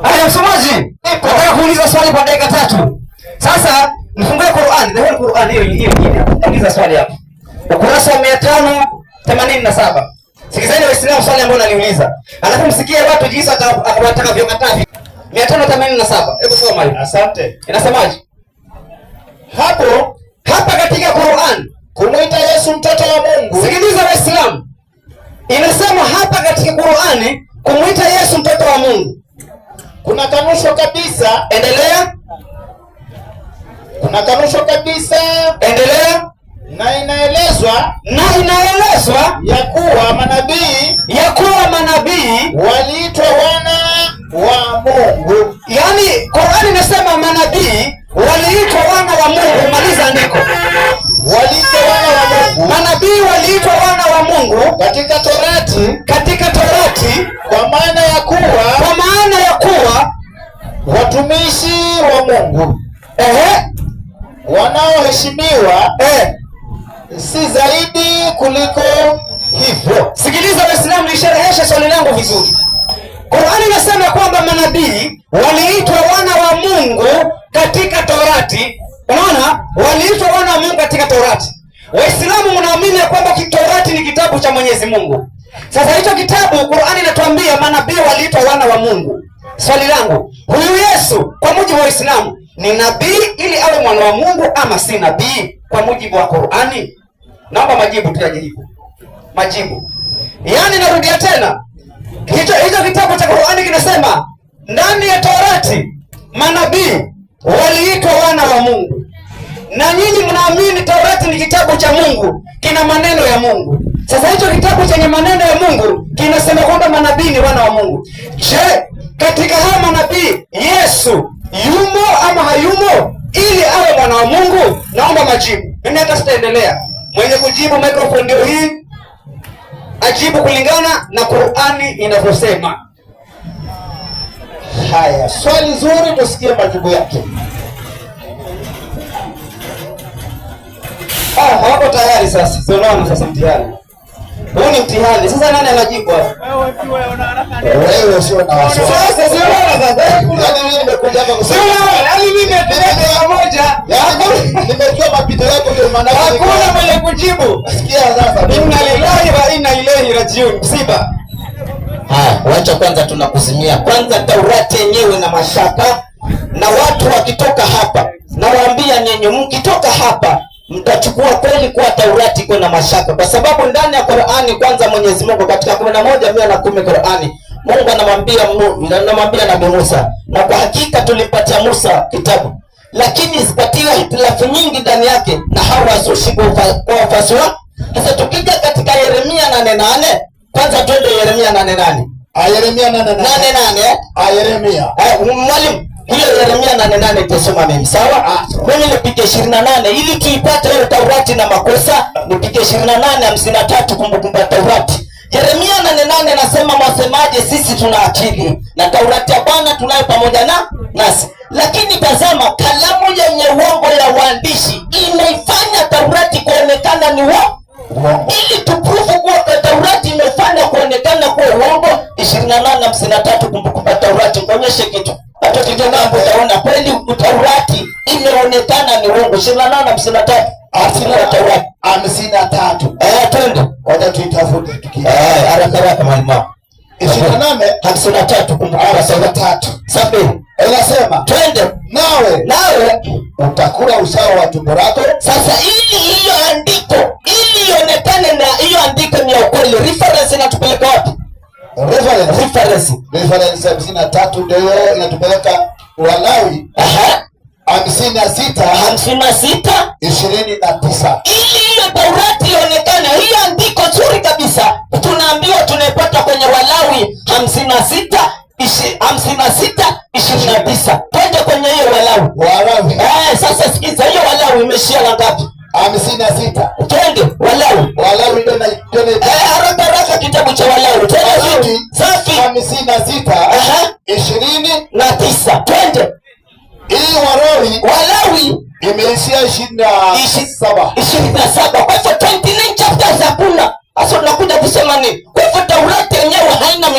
Haya, msomaji, nataka kuuliza swali kwa dakika 3. Sasa nifungue Qur'an, the whole Qur'an hiyo hiyo nyingine hapo. Nauliza swali hapo. Ukurasa wa 587. Sikizeni Waislamu swali ambalo naliuliza. Alafu msikie watu jinsi watakavyokataa. 587. Hebu soma hiyo. Asante. Inasemaje? Hapo hapa katika Qur'an kumuita Yesu mtoto wa Mungu. Sikiliza Waislamu. Inasema hapa katika Qur'ani kumuita Yesu mtoto wa Mungu kuna kanusho kabisa. Endelea. Kuna kanusho kabisa. Endelea. Na inaelezwa, Na inaelezwa ya kuwa manabii, ya kuwa manabii waliitwa wana wa Mungu. Yaani Qur'ani inasema manabii waliitwa wana wa Mungu. Maliza andiko. Waliitwa wana wa Mungu. Manabii waliitwa wana wa Mungu katika Torati, katika Torati, kwa maana ya kuwa, kwa maana ya kuwa watumishi wa Mungu, wanaoheshimiwa, si zaidi kuliko hivyo. Sikiliza Waislamu, nishereheshe swali langu vizuri. Qur'ani inasema kwamba manabii waliitwa wana wa Mungu katika Torati. Unaona? Waliitwa wana wa Mungu katika Torati. Waislamu mnaamini ya kwamba Torati ni kitabu cha Mwenyezi Mungu. Sasa hicho kitabu Qur'ani inatuambia manabii waliitwa wana wa Mungu. Swali langu, huyu Yesu kwa mujibu wa Uislamu ni nabii ili awe mwana wa Mungu ama si nabii kwa mujibu wa Qur'ani? Naomba majibu tu yaje hivyo. Majibu. Yaani narudia tena. Hicho kitabu cha Qur'ani kinasema ndani ya Torati manabii waliitwa wana wa Mungu. Na nyinyi mnaamini Torati ni kitabu cha Mungu, kina maneno ya Mungu. Sasa hicho kitabu chenye maneno ya Mungu kinasema kwamba manabii ni wana wa Mungu. Je, katika haya manabii Yesu yumo ama hayumo ili awe mwana wa Mungu? Naomba majibu. Mimi hata sitaendelea. Mwenye kujibu microphone ndio hii. Ajibu kulingana na Qur'ani inavyosema. Haya, swali zuri, tusikie majibu yake. Hawako tayari sasa. Sio naona sasa mtihani. Huu ni mtihani. Sasa nani anajibu hapa? Wewe sio na wasiwasi. Sasa sio naona sasa. Yaani mimi nimekuja hapa kusema. Sio naona. Yaani mimi nimekuja pamoja. Yaani nimejua mapito yako ndio maana Hakuna mwenye kujibu. Sikia sasa. Inna lillahi wa inna ilaihi rajiun. Msiba. Haya, wacha kwanza tunakuzimia. Kwanza Taurati yenyewe na mashaka, na watu wakitoka hapa, nawaambia nyinyi mkitoka hapa mtachukua kweli kuwa Taurati iko na mashaka, kwa sababu ndani ya Qur'ani kwanza Mwenyezi Mungu katika 11:110 Qur'ani Mungu anamwambia Nabii Musa, na kwa hakika tulimpatia Musa kitabu, lakini zikatiwa hitilafu nyingi ndani yake na hawazushi kwa wafuasi wao. Sasa tukija katika Yeremia 8:8, kwanza twende Yeremia 8:8. Yeremia 8:8. 8:8. Yeremia. Mwalimu, hiyo Yeremia 8:8 itasoma mimi, sawa? Mimi nipige 28 ili tuipate hiyo Taurati na makosa, nipige 28:53 kumbukumbu ya Taurati. Yeremia 8:8 nasema, mwasemaje sisi tuna akili na Taurati ya Bwana tunayo pamoja na nasi. Lakini tazama, kalamu yenye uongo ya waandishi imeifanya Taurati kuonekana ni uongo. Uongo. Ili tuprove kuwa Taurati imefanya kuonekana kuwa uongo, 28:53 kumbukumbu ya Taurati, kuonyeshe kitu. Hata ukitoka hapo utaona kweli Taurati imeonekana ni uongo. 28:53. Hamsini na Taurati. 53. Twende. Wacha tuitafute tukia. Haraka haraka mwalimu wangu. 28 53 kumbukumbu ya hamsini na Taurati. tatu. Safi. Inasema, Twende. Nawe Nawe utakula uzao wa tumbo lako. Sasa ili hiyo andiko ili ionekane na hiyo andiko ni ya ukweli, reference inatupeleka wapi? Reference. Reference. Reference 53 ndio hiyo inatupeleka Walawi 56 56 29. Ili hiyo Taurati ionekane, hiyo andiko zuri kabisa, tunaambiwa tunaipata kwenye Walawi 56 56:29. Twende kwenye hiyo Walawi. Walawi. Sasa sikiza hiyo Walawi imeishia na ngapi? 56. Twende Walawi. Walawi ndio na ndio na Haraka haraka kitabu cha Walawi. Twende Walawi juu. Safi. 56 29. Twende. Hii Walawi Walawi imeishia 27. 27. Kwa hivyo 29 chapters hakuna. Sasa tunakuja kusema nini? Kwa hivyo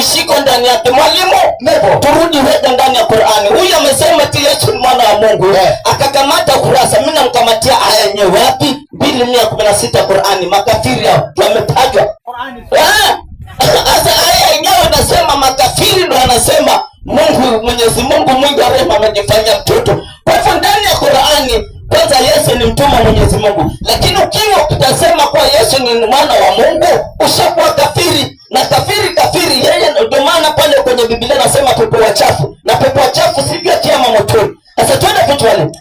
mishiko ndani yake. Mwalimu, Nebo. Turudi weda ndani ya Qur'ani. Huyu amesema ati Yesu ni mwana wa Mungu. Akakamata kurasa, mimi namkamatia aya yenyewe wapi? 216 Qur'ani, makafiri hao wametajwa. Sasa aya yenyewe inasema makafiri ndo wanasema Mungu, Mwenyezi Mungu mwingi wa rehema amejifanyia mtoto. Kwa hivyo ndani ya Qur'ani kwanza Yesu ni mtume wa Mwenyezi Mungu, lakini ukiwa utasema kuwa Yesu ni mwana wa Mungu ushakuwa kafiri, na kafiri kafiri yeye, ndio maana pale kwenye Biblia nasema pepo wachafu, na pepo wachafu sivyo kiama motoni. Sasa twende kichwani.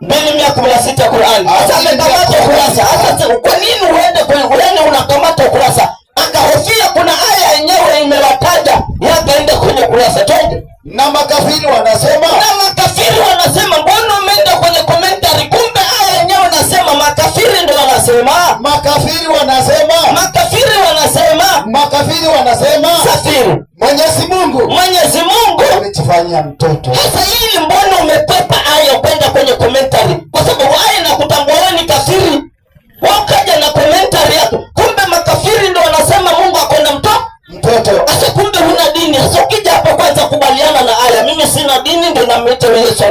Mbili 216 Qur'an. Sasa amekamata ukurasa. Sasa kwa nini uende kwenye Qur'an unakamata ukurasa? Akahofia kuna aya yenyewe imewataja, yakaenda kwenye kurasa. Twende. Na makafiri wanasema Na makafiri wanasema, mbona umeenda kwenye commentary? Kumbe aya yenyewe nasema makafiri ndio wanasema. Makafiri wanasema Makafiri wanasema makafiri wanasema safiri. Mwenyezi Mungu Mwenyezi Mungu amejifanyia mtoto. Sasa hili mbona umepepa aya kwenda kwenye commentary? Kwa sababu aya inakutambua wewe ni kafiri. Wakaja na commentary yako. Kumbe makafiri ndio wanasema Mungu ako na mtoto. Mtoto. Sasa kumbe huna dini. Sasa ukija hapo kwanza kubaliana na aya. Mimi sina dini ndio namwita Yesu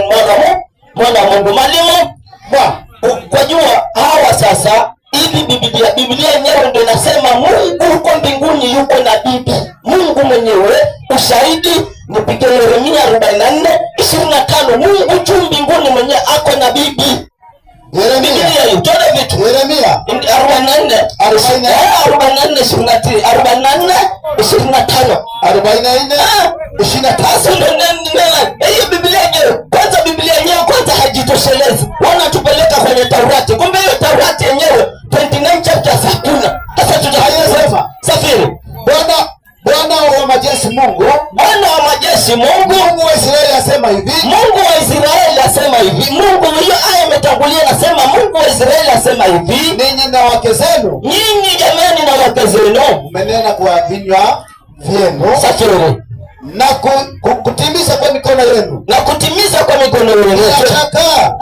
mwana wa Mungu. Mwalimu, Bwana kwa jua hawa sasa hivi Biblia yenyewe ndio inasema Mungu huko mbinguni yuko na bibi. Mungu mwenyewe, ushahidi nipige Yeremia 44:25. Mungu juu mbinguni mwenyewe ako na bibi. Yeremia Biblia hiyo, tuone vitu. Yeremia 44 44. 44 29, 44 25. 44 25. Sasa ndio hiyo Biblia yenyewe. Kwanza Biblia yenyewe kwanza haijitoshelezi. Wanatupeleka kwenye Taurati. Kumbe hiyo Taurati yenyewe 29 chapters hakuna. Sasa tutasema safiri. Bwana wa majeshi Mungu, Bwana wa majeshi Mungu, Mungu wa Israeli asema hivi, Mungu wa Israeli asema hivi. Mungu, hiyo aya imetangulia, nasema Mungu wa Israeli asema hivi. Ninyi na wake zenu Nyinyi jamani na wake zenu mmenena kwa vinywa vyenu safiri na kutimiza kwa mikono yenu. Na kutimiza kwa mikono yenu. Bila shaka,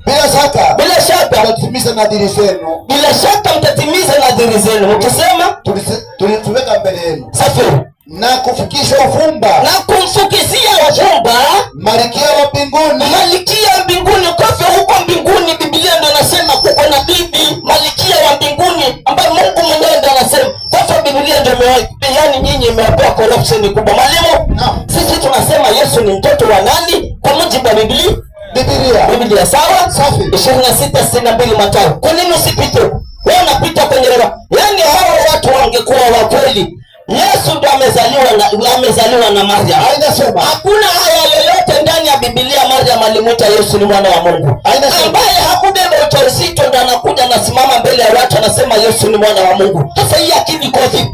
bila shaka Bila shaka mtatimiza nadhiri zenu bila shaka mtatimiza nadhiri zenu mkisema tuliziweka mbele yenu safiri na kufikisha uvumba na kumfukizia uvumba malkia wa mbinguni. Malkia wa mbinguni. Kwa hivyo huko mbinguni Biblia ndo anasema kuko na bibi malkia wa mbinguni ambaye Mungu mwenyewe ndo anasema. Kwa hivyo Biblia ndo yaani nyinyi imewapewa corruption kubwa. Mwalimu, Naam. sisi tunasema Yesu ni mtoto wa nani kwa mujibu wa Biblia? Biblia. Biblia, sawa. Safi. 26:62 Mathayo. Kwa nini usipite? Wewe unapita kwenye roho. Yaani hawa watu wangekuwa wa kweli, Yesu ndo amezaliwa na Mariam. Hainasema. Hakuna aya yoyote ndani ya Biblia Mariam alimuita Yesu ni mwana wa Mungu. Haina shida. Ambaye hakubeba ujauzito ndo anakuja anasimama mbele ya watu anasema Yesu ni mwana wa Mungu. Sasa hii akili iko vipi?